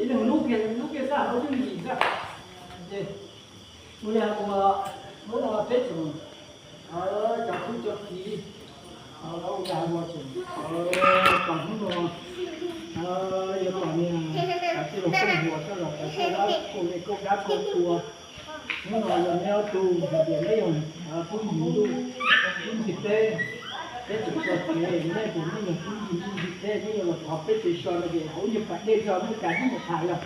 Ib leeg lub kiag, lub kiag xwb, lub twb yim xwb. Ces ua li hais tias hnub no peb tseem cov kwv cov tij ua li hais tias tseem, kom hnub no yuav kom niag tij laug Tooj Huas coj los rau koj dab, koj me koj dab koj tua. Hnub no yog neb ob tug hais tias neb yog tub yim ntuj teb, peb tseem tso tseg neb tias neb yog tub yim ntuj teb, neb yuav los thov peb tsev so no ces hauv yog pas dej so neb cas neb mus tham yog.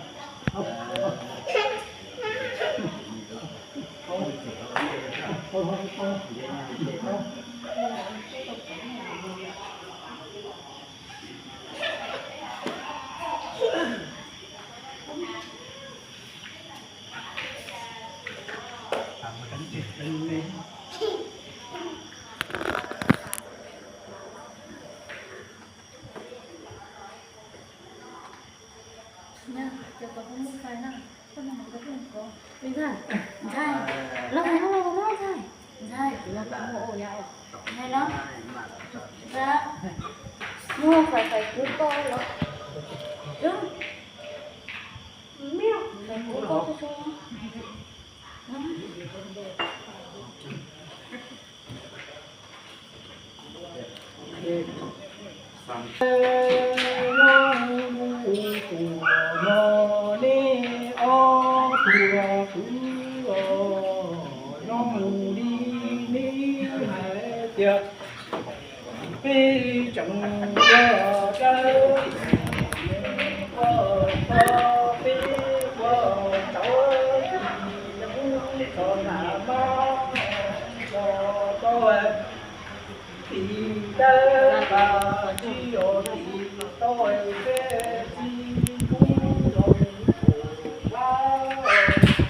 Ntshai, ntshai, los los los ntshai, ntshai, ntshai los, ntshai, muaj fais fais kuv koj los, ntshai kuv koj tsuag tsuag. Neb ob tug kwv, zoo li neb hais tias peb tseem yog dab, ua tau peb ua tau tsis zoo txog nram mab tso tau. Tim dab qas tsis yog tim tau peb txiv kub los mus ua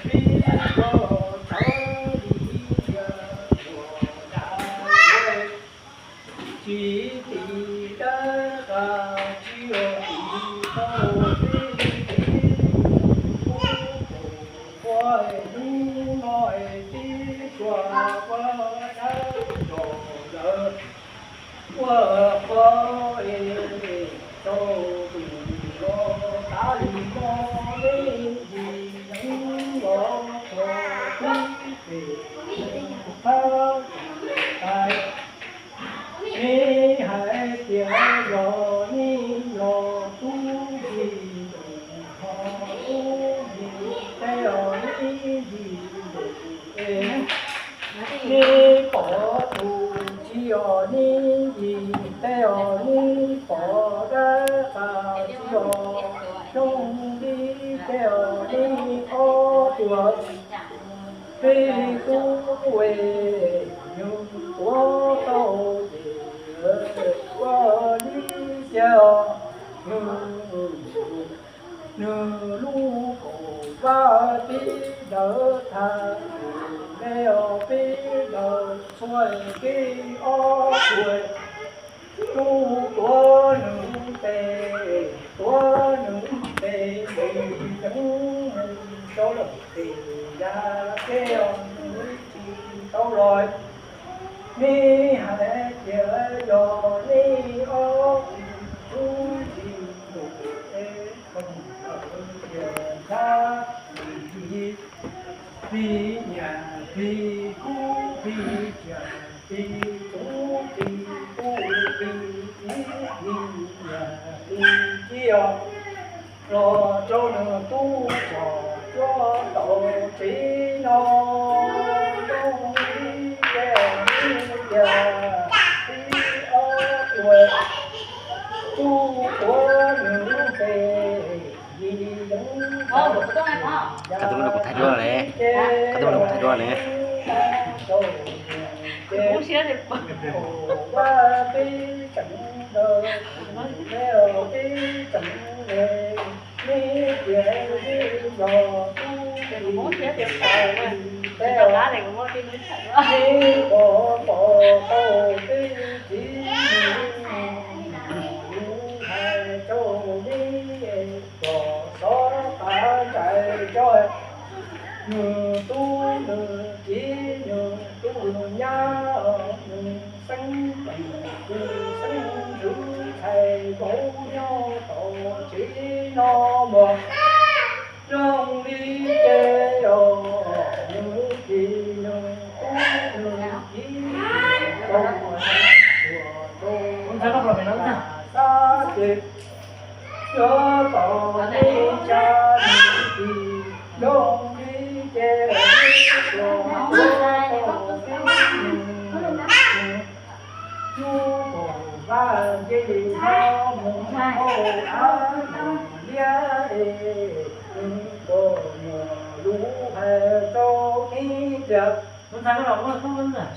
peb ua tau li tias ua dab. Tsis tim dab qas tsis yog tim tau peb txiv kub los mus ua, hnub no peb tsuas ua dab tso lawm. Ua qhov es tau tus los tav li no, neb yim yeev los txog tib pem thab tais. Neb hais tias yog neb yog tub yim ntuj ho tub yim teb, yog neb yim ntuj es neb pom tus tsis yog neb yim teb, yog neb pom dab qas tsis yog zoo li teb, yog neb ob tug peb tub es nws tuav tau ces ua li cas nws, nws lub kaum vaj tib daws thaj, neb ob peb daws txhua kev ob tug. Tub tuav nws tes, tuav nws tes nws yeej mus rau lawm tes ya, ces nws tsis tau los. Neb hais tias yog neb ob tug tub tsis mus es, tias nab, plig nyiam plig kub plig tsiaj plig txhuv plig kub plig txiv plig nyiam plig txiaj los rau nws tub tsom cuab tau tsev no. Zoo li ces nws tias tib ob tuas tub tuav nws lub tes. Koj twb muab rau kuv thaij duab ne. Koj twb muab rau kuv thaij duab ne. Kom xov tas ntsais tso nws tub nws kiv nws tub nws nyab, nws xeeb leej nws xeeb ntxwv ntxhais vauv nyob tom tsev no mas. Yuav kom nej tsa nws tsis zoo li ces nej tuaj tuav nws. Lub kaum vaj nce li no mus hauv av nws liab es nws kaus muag lus hais rau nej tias,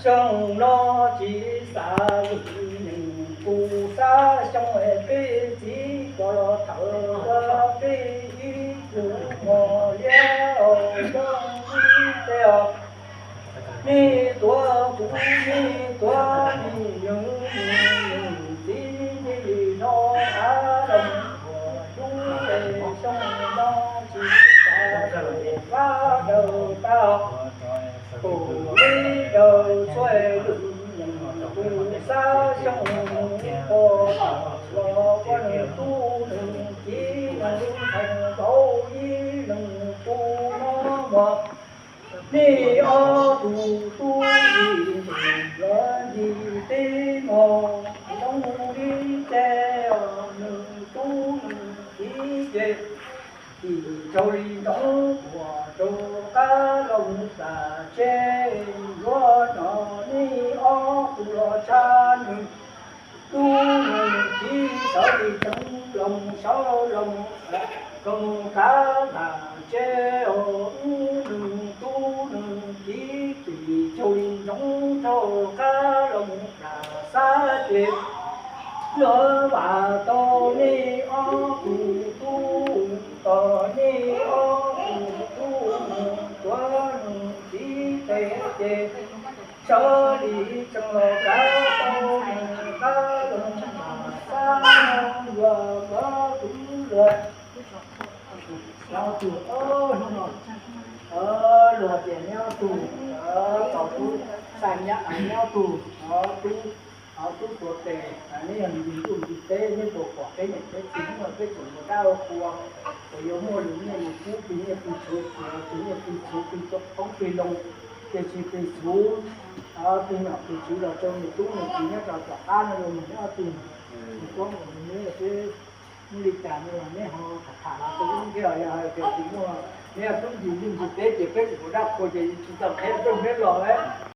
xyoo no tsis xav lwm neeg, kuv xav xyoo es peb txiv cov los thawm ua peb ib tug muag liab os, zoo li tej os. Nej tuav kuv, nej tuav nej neeg, txiv nce li no av los mus ua lub es xyoo no tsis xav vaj daws tag. Kaum ib daws txhua lwm neeg, kuv xav xyoo mus ua los ua nws tub nws kiv nws ntxhais nkaus ib leeg tub no mog. Nej ob tug tub yim los yim teb mog, zoo li ces nws tub nws kiv ces tim raug li ntsoov uas rau qab los mus tas tsev, yuav hnov nej ob tug los tsa nws tub nws kiv sawv li tsev los mus sawv los mus, los mus kav tas tsev os, nws tub nws kiv tim raug li ntsoov rau qab los mus tas xab ces yuav vam tau nej ob tug tub, tos nej ob tug tub nws tuav nws kiv tes ces sawv li tsev los kav tau nws qab los mus tas xab no yuav kov tus luag. Ob tug, hnub no luag tias neb ob tug, tau tub, xa nyab neb ob tug, tub, tub tuav tes, neb yog ntuj ntuj teb, neb puas pom peb niam peb txiv hnub no peb tseem ua dab ua qhua, puas yuav muaj lus nyiaj lus kub plig nyiaj plig txhuv, plig nyiaj plig txhuv, plig toj poob plig loo, ces tsis plig txhuv, plig nom plig tswv los rau nws tub nws kiv nyob rau tom qab no los neb ob tug, nws tuav nkaus nws neb seb muaj li cas no los neb ho tham tham los rau lub ntiaj, yog hais tias tsis muaj, neb ob tug ntsis ntuj ntsis teb ces peb tseem ua dab qhua ces tsis tau qhia rau neb los lawm.